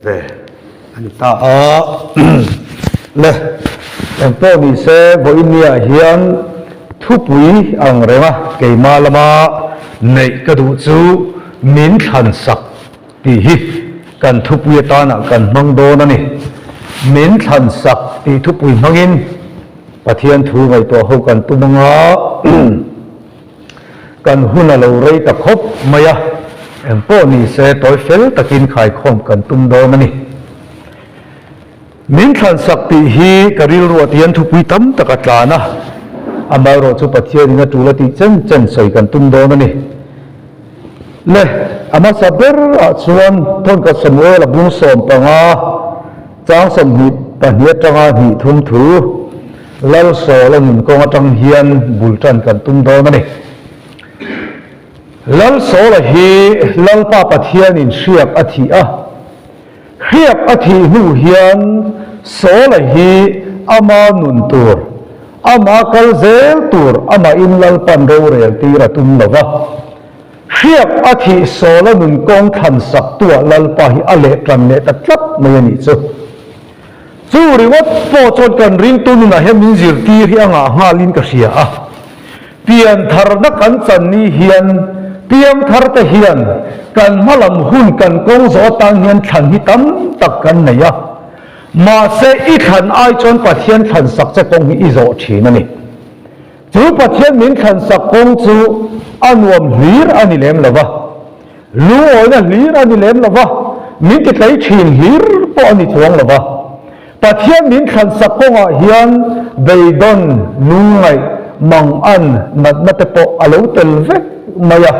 Ve a ni ta a. Le, engpawh ni se vawinia hian thupui ang renga keimah lama neih ka duh chu min thlan sak tih hi kan thupui atana kan hmang dawn a ni. Min thlan sak tih thupui hmangin Pathian thu ngaihtuah ho kan tum anga. Kan hun a lo rei ta khawp mai a, engpawh ni se tawi fel takin khaikhawm kan tum dawn a ni. Min thlansak tih hi ka rilruah tihian thupui tam tak a tlan a, amaherawh chu Pathianin a tul a tih chen chen sawi kan tum dawn a ni. Le, a hmasa berah chuan Thawnka Samuel a bung 15, chang 22 atanga hnih thum thu, Lalsawla nun kawng atang hian bul tan kan tum dawn a ni. Lalsawla hi Lalpa Pathianin hriak a thih a, hriak a thih hnu hian Sawla hi ama nun tur, ama kal zel tur amahin Lalpan rorel tir a tum lo va. Hriak a thih Sawla nun kawng thlan saktuah Lalpa hi a leh tan leh ta tlat mai a nih chu. Chu ringawt pawh chuan kan ringtu nunah hian min zirtir hi a ngah nghalin ka hria a. Piantharna kan chan ni hian piangthar te hian kan hmalam hun kan kawng zawh atan hian thlan hi tam tak kan nei a. Mahse i thlan ai chuan Pathian thlan sak che kawng hi i zawh thin a ni. Chu Pathian min thlan sak kawng chu a nuam hlir a ni lem lo va. Lungawina hlir a ni lem lo va, min ti tlei thin hlir pawh a ni chuang lo va. Pathian min thlansak kawngah hian beidawn, lungngaih, mangan, natna te pawh a lo tel vek mai a.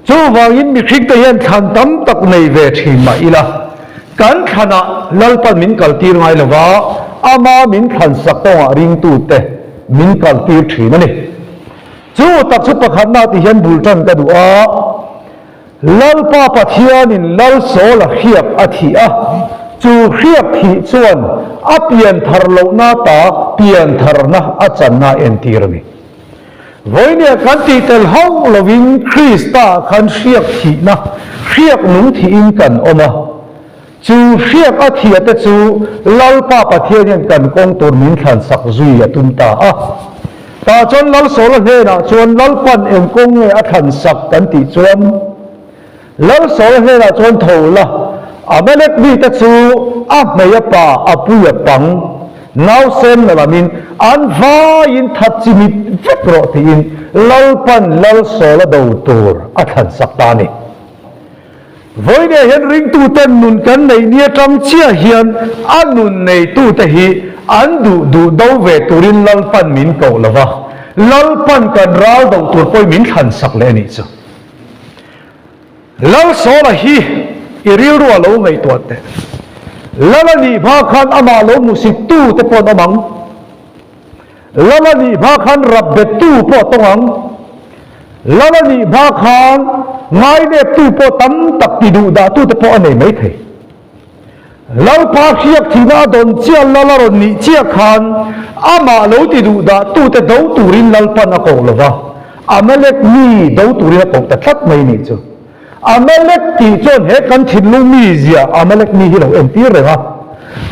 Chuvangin mihring te hian thlan tam tak nei ve thin mah ila, kan thlanah Lalpan min kaltir ngai lo va, ama min thlansak kawngah ringtute min kaltir thin a ni. Chu tak chu pakhatna tih hian bul tan ka duh a, Lalpa Pathianin Lal Saula hriak a thih a, chu hriak thih chuan a pian thar lohna ta pian tharna a channa a entir a ni. Vawinia kan tih tel hauh lovin Krista khan hriak thihna, hriak nung thihin kan awm a, chu hriak a thih te chu Lalpa Pathian hian kan kawng tur min thlansak zui a tum ta a. Tah chuan Lalsawla hnenah chuan Lalpan eng kawng nge a thlan sak kan tih chuan Lalsawla hnenah chuan tho la, Amalek mite chu a hmei a pa a pui a pang nausen la lamin an vaiin that chimit vek rawh tiin Lalpan Lalsawla do tur a thlan sak ta a ni. Vawinia hian ringtuten nun kan neih ni atang chiah hian a nun neitute hi an duh duh do ve turin Lalpan min koh lo va, Lalpan kan ral do tur pawhin min thlan sak leh a nih chu. Lalsawla hi i rilru a lo ngaihtuah teh. Lal a nih hma khan amah lo hmusit tu te pawh an awm ang. Lal a nih hma khan rap bettu pawh a tawng ang. Lal a nih hma khan ngaineptu pawh tam tak ti duh dahtute pawh a nei mai thei. Lalpa hriak thihna a dawn chiah Lal a rawn nih chiah khan amah lo ti duh dahtute do turin Lalpan a koh lo va, Amalek mi do turin a koh ta tlat mai nih chu. Amalek tih chuan he kan thinlung mizia Amalek mi hi lo entir reng a.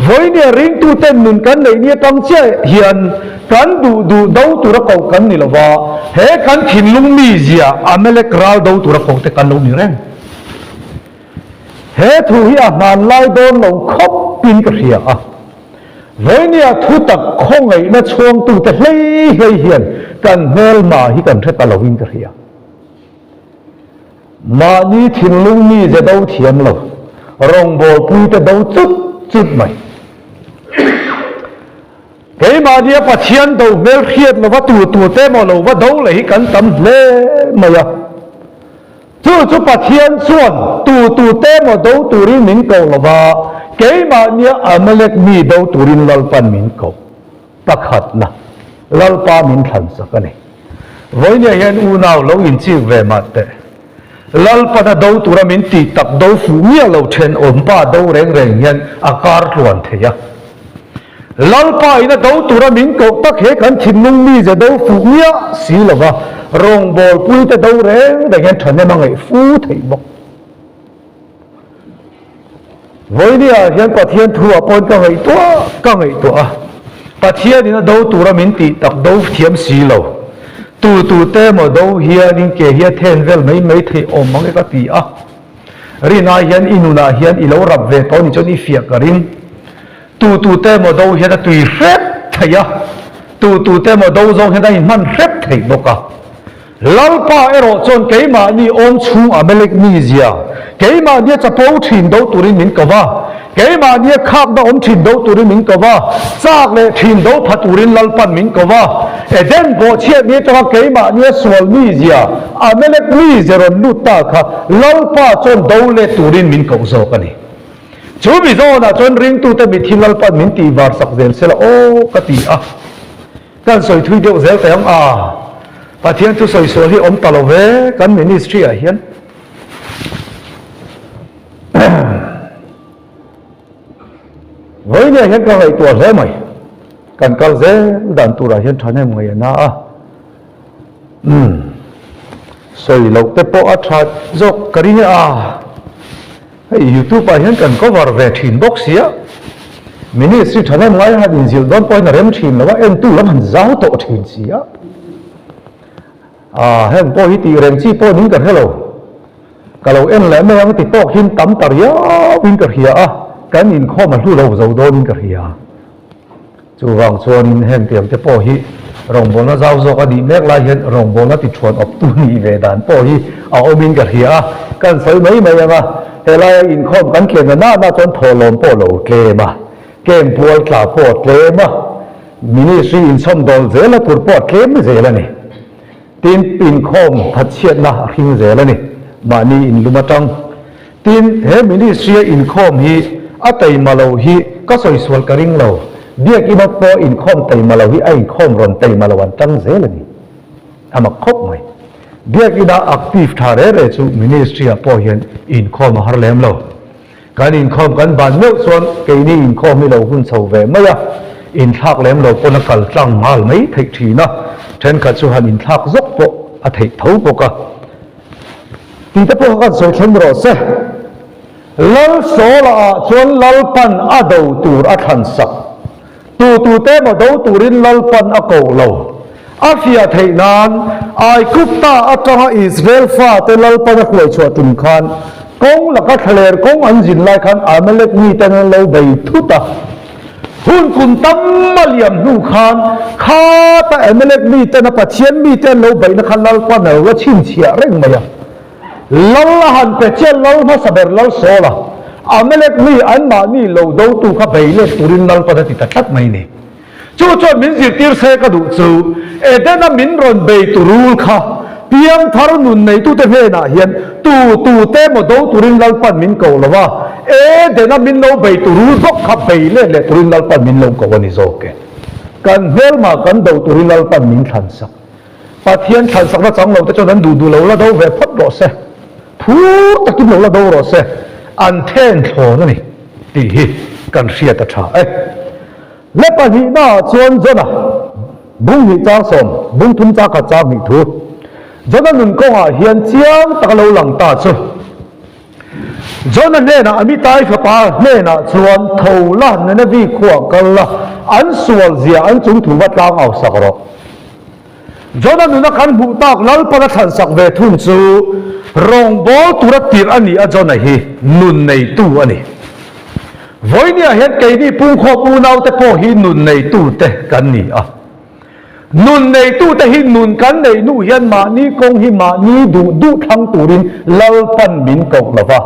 Vawinia ringtuten nun kan neih ni atang chiah hian kan duh duh do tura koh kan ni lova, he kan thinlung mizia Amalek ral do tura koh te kan lo ni reng. He thu hi a hmanlai dawn lo khawp in ka hria a. Vawinia thutak khawngaihna chhuangtute hlei hlei hian kan hmelma hi kan hre ta lo in ka hria. Mahni thinlung mi ze do thiam lo, rawngbawlpui te do chut chut mai. Keimahnia Pathian do hmel hriat lova tur tur te emaw lo va do leh hi kan tam hle mai a. Chu chu Pathian chuan tu tu te emaw do turin min ko lova, keimahnia Amalek mi do turin Lalpan min ko. Pakhatna, Lalpa min thlansak a ni. Vawinia hian unau lo inchik ve mah teh. Lalpana do tura min tih tak do fuh miah lo then awmpa do reng reng hian a kar tluan thei a. Lalpa ina do tura min koh tak he kan thinlung mize do fuh miah si lova rawngbawlpuite do reng reng hian thahnem a ngaih fu theih bawk. Vawinia hian Pathian thu ah pawhin ka ngaihtuah ka ngaihtuah a, Pathianin a do tura min tih tak do thiam si lo. Tu tu te emaw do hianin ke hi a then vel mai mai theih awm mang e ka ti a. Rinai hian i nunah hian i lo rap ve tawh ni chuan i fiah ka ring. Tu tu te emaw do hian a tui hrep thei a, tu tu te emaw do zawng hian a inhman hrep thei bawk a. Lalpa erawh chuan keimahni awm chhung Amalek mizia, keimahnia chapo thin do turin min ko va, keimahnia khakna awm thin do turin min ko va, chak leh thin do pha turin Lalpan min ko va. Eden bawhchhiatni atanga keimahnia sual mizia, Amalek mizia rawn lut ta kha Lalpa chuan do let turin min koh zawk a ni. Chu mi zawnah chuan ringtute mitthi Lalpan min tihvar sak zel sela aw ka ti a. Kan sawi thui deuh zel teh ang a, Pathian thu sawi sual hi awm ta lo ve kan ministry ah hian. Vawinia hian ka ngaihtuah hle mai, kan kal zel dan turah hian thahnem ngaih a na a, umm sawi loh te pawh a tha zawk ka ring e a. Hei youtube ah hian kan cover ve thin bawk sia, ministry thahnem ngai han inzilh dawn pawhin a rem thin lo a, entu lam han zau tawh thin sia. Ah heng pawh hi tih reng chi pawh niin ka hre lo, ka lo en leh mai ang ti tawk hian tam ta riau in ka hria a, kan inkhawm a hlu lo zo dawn in ka hria. Chuvang chuanin heng tiang te pawh hi rawngbawlna zau zawk a nih mek lai hian rawngbawlna ti thuan awptu nih ve dan pawh hi a awmin ka hria a, kan sawi mai mai ang a, helaia inkhawm kan tlem na nana chuan thawhlawm pawh lo tlem a, camp pual tla pawh a tlem a, ministry inchhawmdawl zela tur pawh a tlem zel a ni. Tin, inkhawm thatchhiatna a hring zel a ni, mahni inlum atang. Tin, he ministry-a inkhawm hi a taima lo hi ka sawi sual ka ring lo, Biakina pawh inkhawm taima lo hi a inkhawm rawn taima lo an tang zel a ni. A mak khawp mai. Biakina active tha re re chu ministry-ah pawh hian inkhawm a har lem lo. Kan inkhawm kan ban meuh chuan keini inkhawm hi lo hun chho ve mai a, inthlak lem lo pawn a kal tlang nghal mai theih thin a, thenkhat chu han inthlak zawk pawh a theih tho bawk a. Tih te pawh kha kan sawi thleng rawh se. Lal Sawla ah chuan Lalpan a do tur a thlan sak. Tu tu te emaw do turin Lalpan a koh lo. A fiah theih nan Aigupta atanga Israel fate Lalpan a hruai chhuah tum khan kawng laka thlaler kawng an zin lai khan Amalek miten an lo bei thut a. Hun kum tam a liam hnu khan khata Amalek miten a Pathian mite an lo beihna kha Lalpan a lo la chhinchhiah reng mai a. Lal a han pe chiah Lal hmasa ber Lal Saul a, Amalek mi anmahni lo dotu kha bei let turin Lalpan a ti ta tlat mai ni. Chu chuan min zirtir se ka duh chu Edena min rawn bei tu rul kha piangthar nun neitute hnenah hian tu tute emaw do turin Lalpan min ko lo a, Edena min lo bei tu rul bawk kha bei let leh turin Lalpan min lo ko a ni zawk e. Kan hmelma kan do turin Lalpan min thlansak. Pathian thlansak na chang lo te chuan an duh duh lo la do ve phawt rawh se, phur takin lo la do rawh se, an then thlawn a ni tih hi kan hriat a tha e. Le pahnihna ah chuan Jona bung hnih chang sawm, bung thum chang khat chang hnih thu Jona nun kawngah hian chiang taka lo lang ta chu Jona hnenah Amitai fapa hnenah chuan tho la Nineveh khuah kal la, an sual zia an chung thu va tlang au sak rawh. Jona nuna kan hmuh tak Lalpan a thlansak ve thung chu rawngbâwl tura tirh a ni a Jona hi nun neitu a ni. Vawinia hian keini pungkhawm unaute pawh hi nun neitute kan ni a. Nun neitute hi nun kan neih hnu hian mahni kawng hi mahni duh duh thlang turin Lalpan min koh lo va,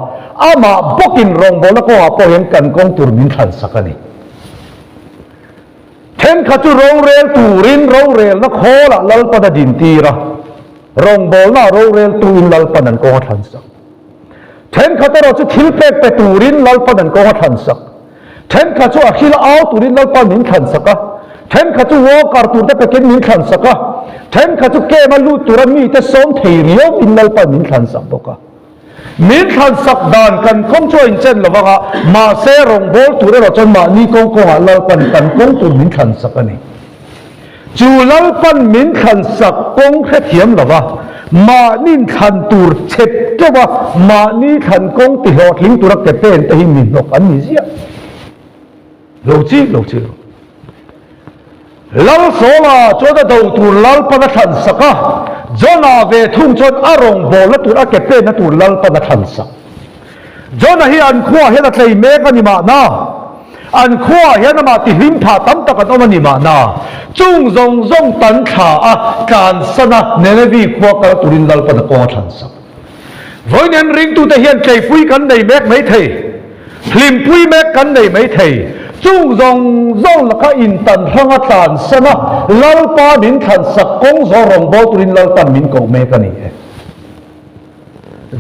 amah bawkin rawngbâwlna kawngah pawh hian kan kawng tur min thlansak a ni. Thenkhat chu rorel turin rorelna khawlah Lalpan a dintir a, rawngbawlnaah roreltuin Lalpan an kawng a thlansak. Thenkhat erawh chu thil pek pe turin Lalpan an kawng a thlansak. Thenkhat chu a hril au turin Lalpan min thlansak a, thenkhat chu worker turte pekin min thlansak a, thenkhat chu camp a lut tura mite sawm thei riauin Lalpan min thlansak bawk a. Min thlansak dan kan kawng chu a inchen lo vang a, mahse rawngbâwl tur erawh chuan mahni kawng kawngah Lalpan kan kawng tur min thlansak a ni. Chu Lalpan min thlansak kawng hrethiam lo va, Mahni'n thlan tur chep teuh a, mahni thlan kawng tihlawhtling tura ke pen te hi mi hnawk an ni ziah. Lo chik lo chik lo. Lal Sawla chuan a do tur Lalpan a thlan sak a, Jona ve thung chuan a rawngbawlna tur a ke penna tur Lalpan a thlan sak. Jona hi an khuaah hian a tlei mek a ni mahna, an khuaah hian amah tihlim phah tam tak an awm a ni mahna, chung zawng zawng tan thla a tlansan a Nenevi khua kal turin Lalpan a kawng a thlan sak. Vawiin ringtute hian tleipui kan nei mek mai thei, hlimpui mek kan nei mai thei. Chung zawng zawng laka intan hranga tlansan a Lalpa min thlansak kawng zawh rawngbâwl turin Lalpan min koh mek a ni e.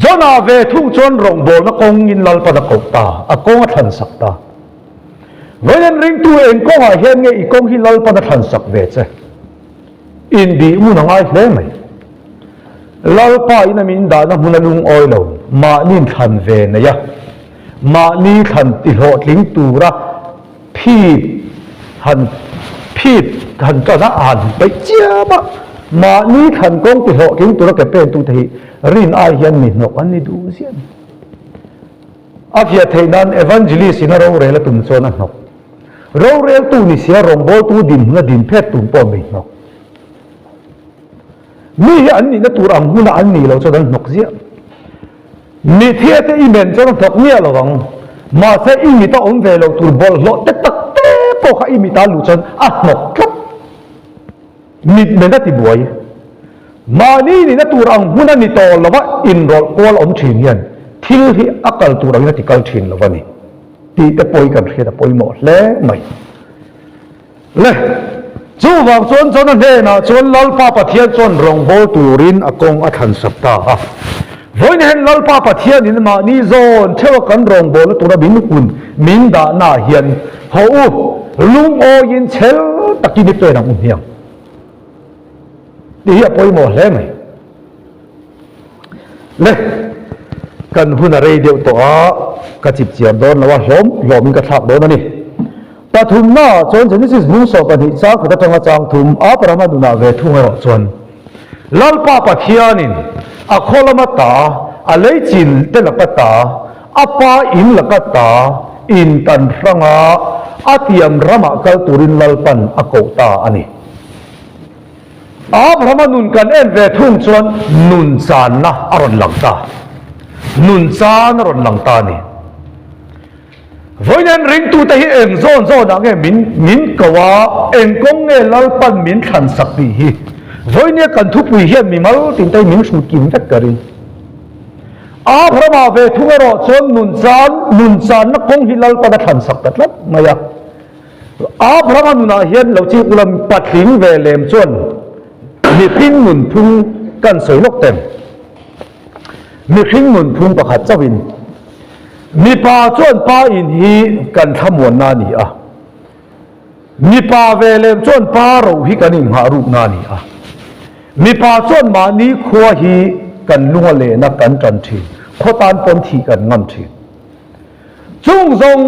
Jonah ve thung chuan rawngbâwlna kawngin Lalpan a koh ta, a kawng a thlansak ta. Vawiin ringtu eng kawngah hian nge i kawng hi Lalpan a thlansak ve che? Inbih ngun a ngai hle mai. Lalpa in a min dahna hmun a lungawi lo, mahni'n thlan ve nei a, mahni thlan tihlawhtling tura phit han phit han tan a, han peih chiam a, mahni thlan kawng tihlawhtling tura ke pentute hi rin ai hian mi hnawk an ni duh ziah a ni. A fiah theih nan Evangelist in a rorel a tum chuan a hnawk. Roreltu ni sia rawngbawltu dinhmun a din phet tum pawh mi hnawk. Mi hi an nihna tur ang hmuna an nih loh chuan an hnawk ziah. Mithia te i men chuan a hnawk miah lo ang. Mahse i mit a awm ve loh tur bawlhhlawh te tak te pawh kha i mit a luh chuan a hnawk tlat. Mit men a ti buai. Mahni nihna tur ang hmuna ni tawh lova inrawlh kual awm thin hian thil hi a kal tur angin a ti kal thin lo a ni. Tih te pawh hi kan hriat a pawimawh hle mai. Le, chuvang chuan Jona hnenah chuan Lalpa Pathian chuan rawngbâwl turin a kawng a thlansak ta a. Vawiin hian Lalpa Pathianin mahni zawn theuha kan rawngbâwlna tura min hun min dahnaah hian haw u, lungawiin chhel takin i pen ang u hmiang. Tih hi a pawimawh hle mai. Le, kan hun a rei deuh tawh a, ka chip chiar dawn lo a, hlawm hlawmin ka thlak dawn a ni. Pathumnaah chuan Genesis bung sawh pahnih chang khat atanga chang thum Abrahama nunah ve thung erawh chuan Lalpa Pathianin a khaw lama ta, a lei chin te laka ta, a pa in laka ta in tan hranga a tiam ramah kal turin Lalpan a koh ta a ni. Abrahama nun kan en ve thung chuan nun channa a rawn lang ta. Nun chan a rawn lang ta a ni. Vawiin ringtute hi eng zawn zawnah nge min min ko a, eng kawng nge Lalpan min thlan sak tih hi vawiinia kan thupui hian mimal tinte hi min hrut kim vek ka ring. Abrahama ve thung erawh chuan nun chan nun channa kawng hi Lalpan a thlan sak ta tlat mai a. Abrahama nunah hian lo chik ula patling ve lem chuan mihring nunphung kan sawi lawk tem. Mihring nunphung pakhat chauhin mipa chuan pa in hi kan thlamuanna a ni a, mipa ve lem chuan pa ro hi kan inghah rukna a ni a, mipa chuan mahni khua hi kan lung a lehna kan tan thin, khaw tan pawn thih kan ngam thin. Chung zawng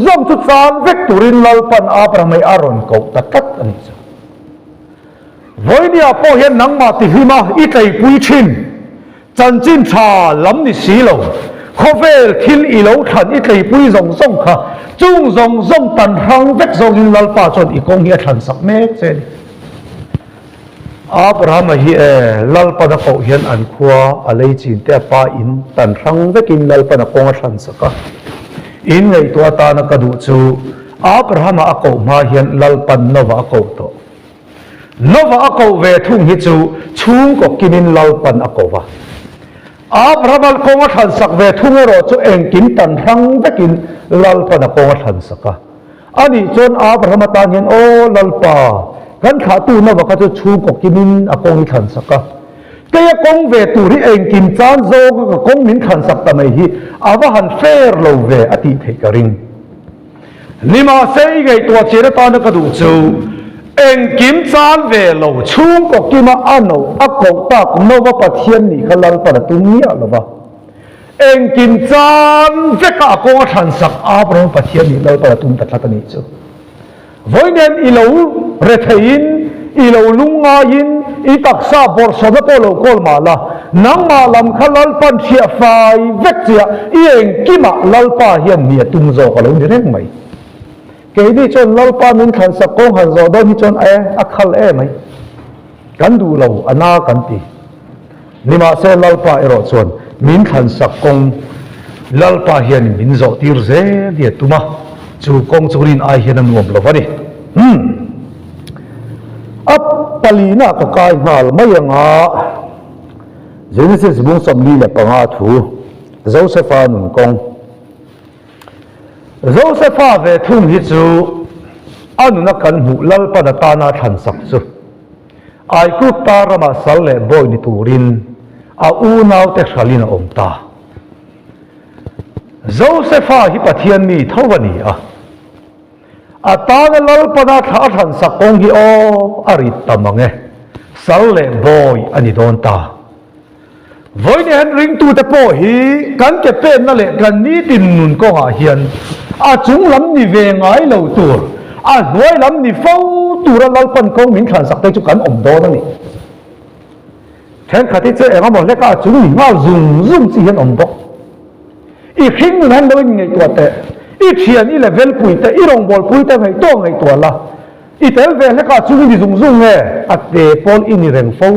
zawng chu chan vek turin Lalpan Abraham hi a rawn koh ta tlat a nih chu. Vawinia pawh hian nangmah tihlima i tleipui thin, chanchin tha lam ni si lo, khawvel thil i lo thlan i tleipui zawng zawng kha chung zawng zawng tan hrang vek zawngin Lalpa chuan i kawng hi a thlan sak mek che a ni. Abrahama hi e, Lalpan a koh hian an khua a lei chin te a pa in tan hrang vekin Lalpan a kawng a thlan sak a. In ngaihtuah atana ka duh chu Abrahama a koh hma hian Lalpan Nova a koh tawh. Nova a koh ve thung hi chu chhungkaw kimin Lalpan a ko va. Abrahama kawng a thlansak ve thung erawh chu engkim tan hrang vekin Lalpan a kawng a thlansak a. Anih chuan Abrahama tan hian, Aw Lalpa, kan thlahtu Nova kha chu chhungkaw kimin a kawng i thlansak a. Kei a kawng ve tur hi engkim chan zawnga ka kawng min thlansak ta mai hi a va han fair lo ve a tih theih ka ring. Nimahse i ngaihtuah chian atana ka duh chu engkim chan ve lo chhungkaw kima a no a koh tak nova Pathian nih kha Lalpan a tum miah lo va. Engkim chan veka a kawng a thlansak Abraham Pathian nih Lalpan a tum ta tlat a nih chu. Vawiin i lo retheiin, i lo lungngaiin, I taksa bawrhsawmna pawh lo kawl mah la, nangmah lam kha Lalpan hriah fai vek chiah i engkimah Lalpa hian mi a tum zawk a lo ni reng mai. Keini chuan Lalpa min thlansak kawng han zawh dawn hi chuan e, a khal e mai. Kan duh lo, a na kan ti. Nimahse Lalpa erawh chuan min thlansak kawng Lalpa hianin min zawh tir zel hi a tum a, chu kawng chu rin ai hian a nuam lo va ni. Umm. A palina ka kai nghal mai anga Genesis bung 45 thu Josefa nun kawng. Josefa ve thung hi chu a nuna kan hmuh Lalpan atana a thlansak chu Aigupta ramah sal leh bawi ni turin a unaute hralin a awm ta. Josefa hi Pathian mi tho a ni a, a tana Lalpana thla a thlansak kawng hi aw a rit ta mang e, sal leh bawi a ni dawn ta. Vawiin hian ringtute pawh hi kan ke penna leh kan nitin nun kawngah hian a chung lam ni ve ngai lo tur, a hnuai lam ni fo tura Lalpan kawng min thlansak te chu kan awm dawn a ni. Thenkhat hi chu eng emaw hleka a chung ni nghal zung zung chi hian awm bawk. I hring nun han lo in ngaihtuah teh, i thian, i level pui te, i rawngbawlpui te ngaihtuah ngaihtuah la, i tel ve hleka a chung i ni zung zung nge, a te pawn i ni reng fo.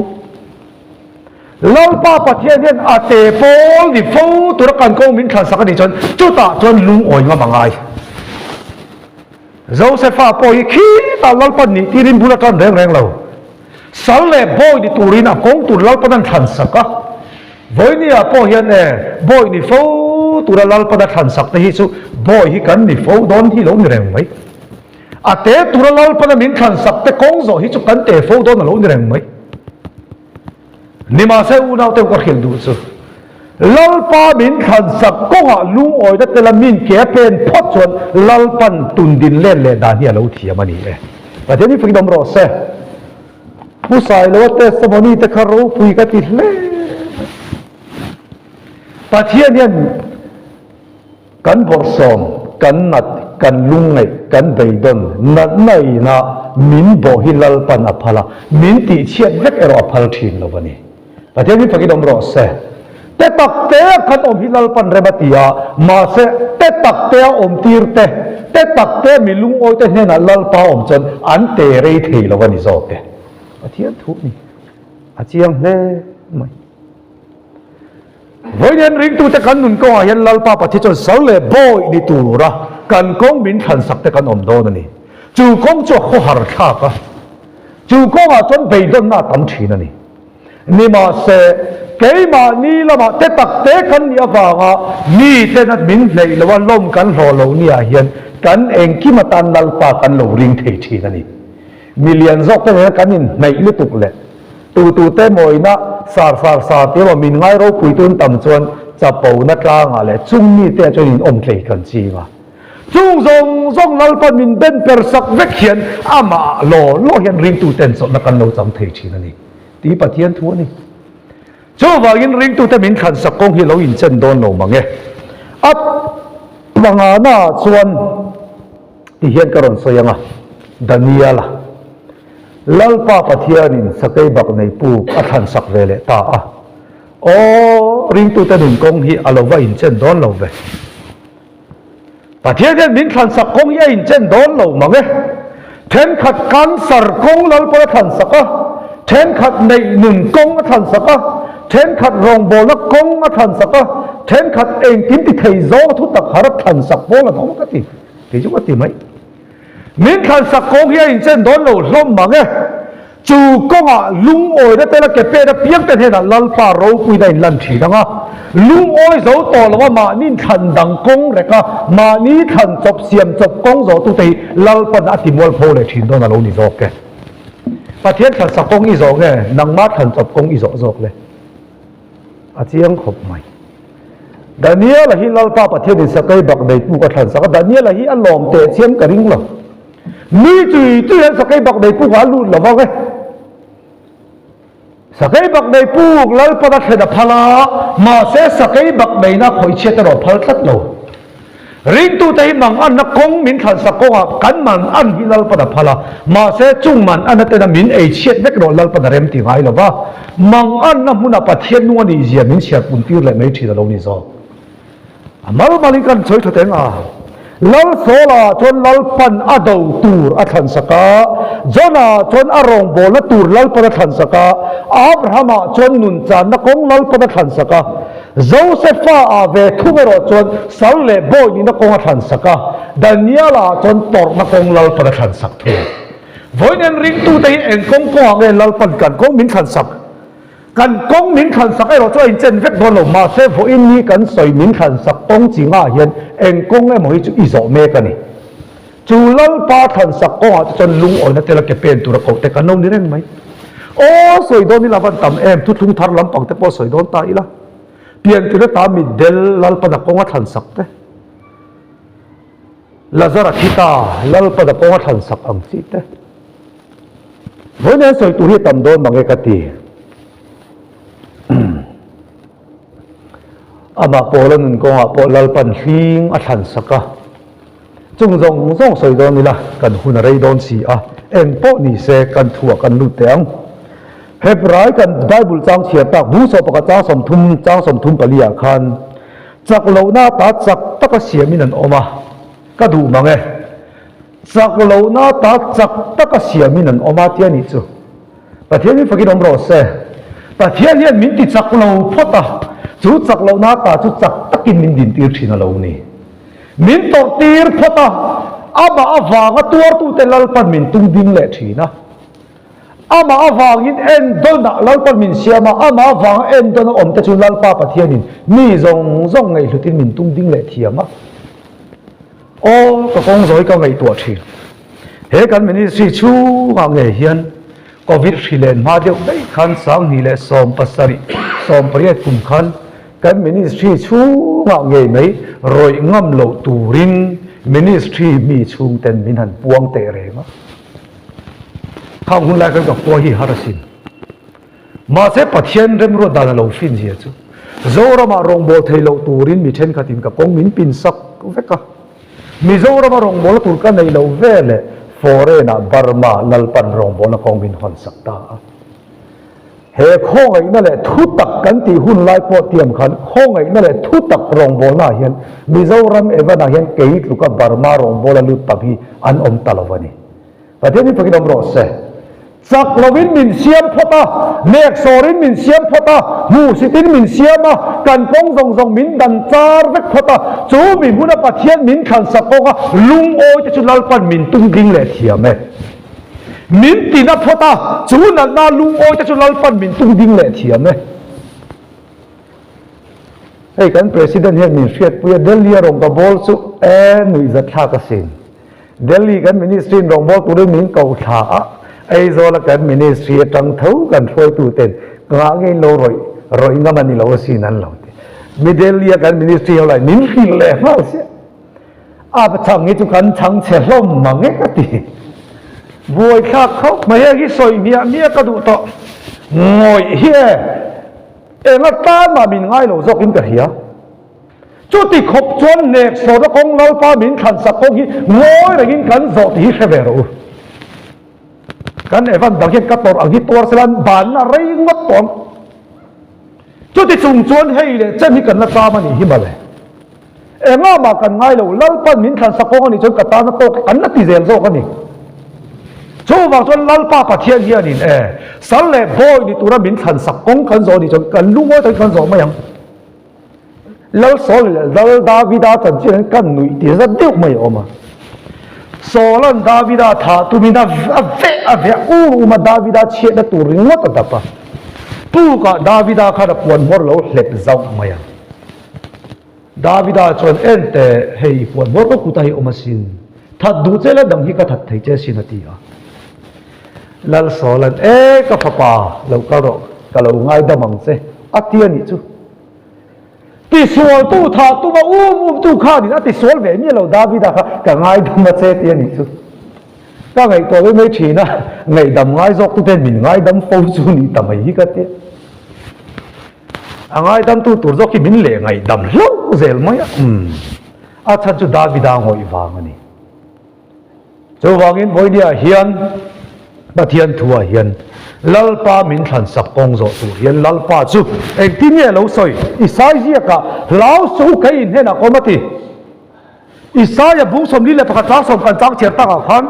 Lalpa Pathian hian a te pawl ni fo tura kan kawng min thlansak a nih chuan chutah chuan lungawi ngam a ngai. Josefa pawh hi khitah Lalpa nih tirin bul a tan reng reng lo. Sal leh bawi ni turin a kawng tur Lalpan an thlansak a. Vawinia pawh hian e, bawi ni fo tura Lalpan a thlansak te hi chu bawi hi kan ni fo dawn hi lo ni reng mai. A te tura Lalpana min thlansak te kawng zawh hi chu kan te fo dawn a lo ni reng mai. Nimahse unaute ka hrilh duh chu Lalpa min thlansak kawngah lungawina tel a min ke a pen phawt chuan Lalpan tundin len leh dan hi a lo thiam a ni e. Pathian hi fakin awm rawh se. Pu Sailoa testimony te kha ropui ka ti hle mai. Pathian hian Kan bawrhsawm, kan nat, kan lungngaih, kan beidawn, natna ina min bawh hi Lalpan a phal a, min tihchhiat vek erawh a phal thin lo a ni. Pathian hi fakin awm rawh se. Te tak te a kan awm hi Lalpan rem a ti a, mahse te tak te a awm tir te, te tak te a mi lungawi te hnenah Lalpa awm chuan an te rei thei lo a ni zawk e. Pathian thu a ni. A chiang hle mai. Vawiin ringtute kan nun kawngah hian Lalpa Pathian chuan sal leh bawi ni tura kan kawng min thlansak te kan awm dawn a ni. Chu kawng chu a khawhar thlak a, chu kawngah chuan beidawnna a tam thin a ni. Nimahse, keimahni lamah te tak te kan nih avanga miten a min hleih loh a, lawm kan hlawh loh niah hian kan engkim atan Lalpa kan lo ring thei thin a ni. Mi lian zawk te nena kan inhneih lutuk leh tutute mawina sar sar sar tih emaw min ngai ropui tun tam chuan chapona tlangah leh chung mite ah chuan in awm tlei kan ching a. Chung zawng zawng Lalpa min ben per sak vek hian amah ah law law hian ringtuten chawlhna kan lo chang thei thin a ni tih Pathian thu a ni. Chuvangin ringtute min thlansak kawng hi lo inchen dawn lo mang e. A pangana ah chuan. Ti hian ka rawn sawi ang a, Daniela, Lalpa Pathianin sakei bak nei puk a thlansak ve leh ta a. Aw, ringtute nun kawng hi a lo va inchen dawn lo ve. Pathian hian min thlansak kawng hi a inchen dawn lo mang e. Thenkhat cancer kawng Lalpa a thlansak a, thenkhat neih nun kawng a thlansak a, thenkhat rawngbawlna kawng a thlansak a, thenkhat engkim ti thei zawng a thutak har a thlansak pawl an awm ka ti. Kei chu ka ti mai. Min thlansak kawng hi a inchen dawn lo hlawm mang e. Chu kawngah lungawina tel a ke pen apiang te hnenah Lalpa ropuina in lan thin ang a. Lungawi zo tawh lo a mahni thlan dang kawng rek a, mahni thlan chawp siam chawp kawng zawh tute hi Lalpan a ti mualpho leh thin dawn a lo ni zawk e. Pathian thlansak kawng i zawh nge nangmah thlan chawp kawng i zawh zawk le? A chiang khawp mai. Daniela hi Lalpa Pathianin sakei bak nei puk a thlan sak a, Daniela hi a lawm teh chiam ka ring lo. Nui tui tui hian sakei bak nei puk ah a lut lo vang e. Sakei bak nei puk Lalpan a thlen a phal a, mahse sakei bak neina khawih chhiat erawh a phal tlat lo. Ringtute hi manganna kawng min thlansak kawngah kan man an hi Lalpan a phal a, mahse chung man ana tena min ei chhiat vek erawh Lalpan a rem ti ngai lo va, manganna hmuna Pathian nung a nih zia min chhiar pun tir leh mai thin a lo ni zawk. A mal malin kan sawi tha teng a, Lal Sawla chuan Lalpan a do tur a thlansak a, Jonah chuan a rawngbawlna tur Lalpan a thlansak a, Abrahama chuan nunchanna kawng Lalpan a thlansak a, Josefa ah ve thung erawh chuan sal leh bawi nihna kawng a thlansak a, Daniela ah chuan tawrhna kawng Lalpan a thlansak thung. Vawiin ringtute hi eng kawng kawngah nge Lalpan kan kawng min thlansak? Kan kawng min thlansak erawh chu a inchen vek dawn lo, mahse vawiin ni kan sawi min thlansak kawng chi ngah hian eng kawng emaw hi chu i zawh mek a ni. Chu Lalpa thlansak kawngah te chuan lungawina tel a ke pen tur a koh te kan lo ni reng mai. Aw sawi dawn ila van tam em, thuthlung thar lampang te pawh sawi dawn ta ila. Piantir ata mitdel Lalpana kawnga thlansak te, Lazara thi ta Lalpana kawnga thlansak ang chi te. Vawiin sawi tur hi a tam dawn mange ka ti. Amah Paula nun kawngah pawh Lalpan hling a thlansak a. Chung zawng zawng sawi dawn ila kan hun a rei dawn si a, eng pawh ni se kan thuah kan lut teh ang. Hebrai kan Bible chang chhiar tak bung sawh pakhat chang 30 chang 34 ah khan chak lohna ata chak taka siamin an awm a, ka duh mang e. Chak lohna ata chak taka siamin an awm a tia nih chu. Pathian hi fakin awm rawh se. Pathian hian min ti chak lo phawt a, chu chak lohna ata chu chak takin min dintir thin a lo ni. Min tawrh tir phawt a, amah avanga tuartute Lalpan min tung ding leh thin a. Amah avangin endawnah Lalpan min siam a, amah avanga endawn a awmte chu Lalpa Pathianin mi zawng zawng ngaihhlutin min tung ding leh thiam a. Aw, ka kawng zawi ka ngaihtuah thin. He kan ministry chhungah ngei hian Covid hri len hma deuh daih khan 2017, 18 kum khan kan ministry chhungah ngei mai rawih ngam loh turin ministry mi chhungten min han puang teh reng a. Khang hun lai khan ka khua hi har asin. Mahse Pathian remruat dan a lo fin zia chu Zoramah rawngbâwl thei loh turin mi thenkhatin ka kawng min pin sak vek a. Mizorama rawngbâwlna tur ka neih loh veleh foreign-ah Burma Lalpan rawngbâwlna kawng min hawn sak ta a. He khawngaihna leh thutak kan tih hun lai pawh tiam khan khawngaihna leh thutak rawngbâwlnaah hian Mizoram Evan-ah hian kei tluka Burma rawngbâwla lut tam hi an awm ta lo a ni. Pathian hi fakin awm rawh se. Chak lovin min siam phawt a, neksawrin min siam phawt a, hmuhsitin min siam a, kan kawng zawng zawng min dan char vek phawt a, chu mi hmuna Pathian min thlansak kawnga lungawi te chu Lalpan min tung ding leh thiam e. Min tina phawt a, chu natna lungawi te chu Lalpan min tung ding leh thiam e. Hei kan President hian min hriatpui a, Delhi a rawn ka bawl chu e nuihzatthlak asin. Delhi kan Ministry in rawngbâwl turin min ko thla a, Aizawl a kan Ministry atang tho kan hruaitu ten ngah nge in lo rawih rawih ngam a ni lo asin an lo ti. Mi Delhi a kan Ministry ho lai min hrilh leh nghal sia. A chhang hi chu kan chhang chhe hlawm mang e ka ti. Buaithlak khawp mai heng hi sawi hmiah hmiah ka duh tawh. Ngawih hi e, eng atan mah min ngai lo zawkin ka hria. Chuti khawp chuan nek sawrna kawng Lalpa min thlansak kawng hi ngawi rengin kan zawh tih hi hre ve rawh u. Kan Evan dang hian ka tawrh ang hi tuar sela banna rei ngawt tawh ang. Chuti chung chuan hei leh chen hi kan la tlâm a nih hi mawle. Engah mah kan ngai lo, Lalpan min thlansak kawng a nih chuan ka tana tawk kan la ti zel zawk a ni. Chuvang chuan Lalpa Pathian hianin e, sal leh bawi ni tura min thlansak kawng kan zawh a nih chuan kan lungawi takin kan zawh mai ang. Lal Saul leh Lal Davida chanchin an kan nuih ti zat deuh mai a awm a. Saula'n Davida thah tumin a veh a veh ur um a, Davida chhiatna tur ringawt a dap a. Pukah Davida khan a puan hmawr lo hlep zauh mai a. Davida chuan, En teh, hei i puan hmawr ka kutah hi awm asin. That duh che la dang hi ka that thei che asin a ti a. Lal Saula'n, E ka fapa, lo kal rawh, ka lo ngaidam ang che, a ti a nih chu. Tisualtu thah tuma um umtu khanin a tisual ve miah lo Davida kha ka ngaidam a che ti a nih chu. Ka ngaihtuah mai mai thin a, ngaihdam ngai zawk tuten min ngaidam fo chu nih ta mai hi ka ti. A ngaidamtu tur zawk hi min leh ngaihdam hlauh zel mai a. Umm. A chhan chu Davida ngawih vang a ni. Chuvangin vawinia hian Pathian thuah hian Lalpa min thlansak kawng zawh tur hian Lalpa chu engtin nge lo sawi? Isai ziakah hlau suh u kei inhnenah ka awm a ti. Isaia bung 41 tlang sawm kan chang chhiar takah khan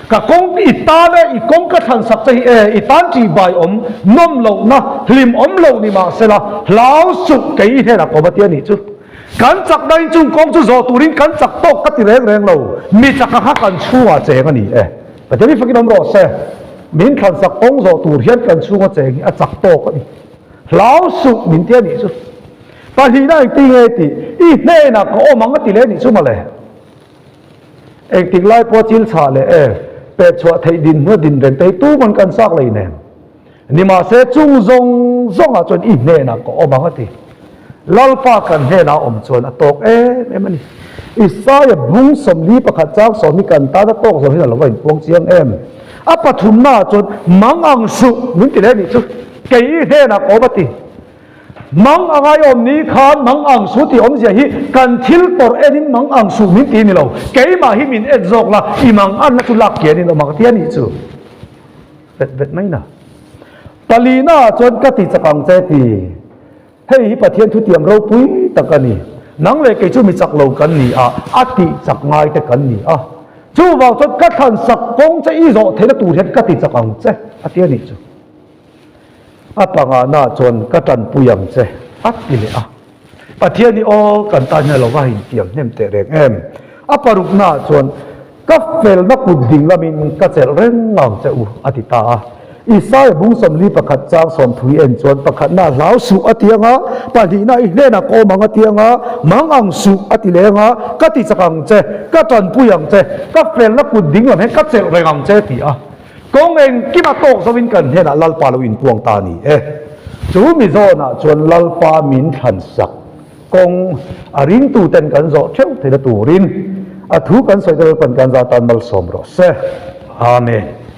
ka kawng i tan e, i kawng ka thlansak che hi e, i tan ṭih bai awm, nawm lohna, hlim awm loh ni mahsela hlau suh kei inhnenah ka awm a ti a nih chu. Kan chakna in chung kawng chu zawh turin kan chak tawk ka ti reng reng lo, mi chaka kha kan chhungah cheng a ni e. Pathian hi fakin awm rawh se, min thlansak kawng zawh tur hian kan chhunga cheng hi a chak tawk a ni. Hlau suh min ti a nih chu. Pahnihna engti nge tih i hnenah ka awm ang a ti leh a nih chu mawle. Engtik lai pawha chil chhah leh e, pek chhuah theih din hnu a din reng te hi tuman kan chak lei nen. Nimahse chung zawng zawngah chuan i hnenah ka awm ang a ti. Lalpa kan hnenah a awm chuan a tawk em em a ni. Isaia bung 41 chang sawm hi kan tan a tawk zawng hian a lo va inpuang chiang em. A pathumnaah chuan mang ang suh min ti leh a nih chu. Kei i hnenah ka awm a ti. Mang a ngaiawm ni khan mang ang suh tih awmzia hi kan thil tawrh enin mang ang suh min ti ni lo. Keimah hi min en zawk la, i mang anna chu lak kianin awm ang a ti a nih chu. Vet vet mai na. Palina ah chuan ka ti chak ang che ti. Hei hi Pathian thutiam ropui tak a ni. Nang leh kei chu mi chak lo kan ni a, a tih chak ngai te kan ni a. Chuvang chuan ka thlan sak kawng che i zawh theihna tur hian ka ti chak ang che a ti a nih chu. A pangana chuan ka tanpui ang che a ti leh a. Pathian hi aw kan tan hian a lo va intiam hnem teh reng em. A paruknaah chuan ka felna kut ding lamin ka chelh reng ang che u a ti ta a. Isaia bung 41 chang sawmthui en chuan pakhatna hlau suh a ti ang a, pahnihna i hnenah ka awm ang a ti ang a, mang ang suh a ti leng a, ka ti chak ang che, ka tanpui ang che, ka felna kut ding lam hian ka chelh reng ang che a ti a. Kawng engkima tawk zoin kan hnenah Lalpa lo inpuang ta a ni e. Chu mi zawnah chuan Lalpa min thlansak kawng a ringtuten kan zawh theuh theihna turin a thu kan sawi te Lalpan kan za tan malsawm rawh se. Amen.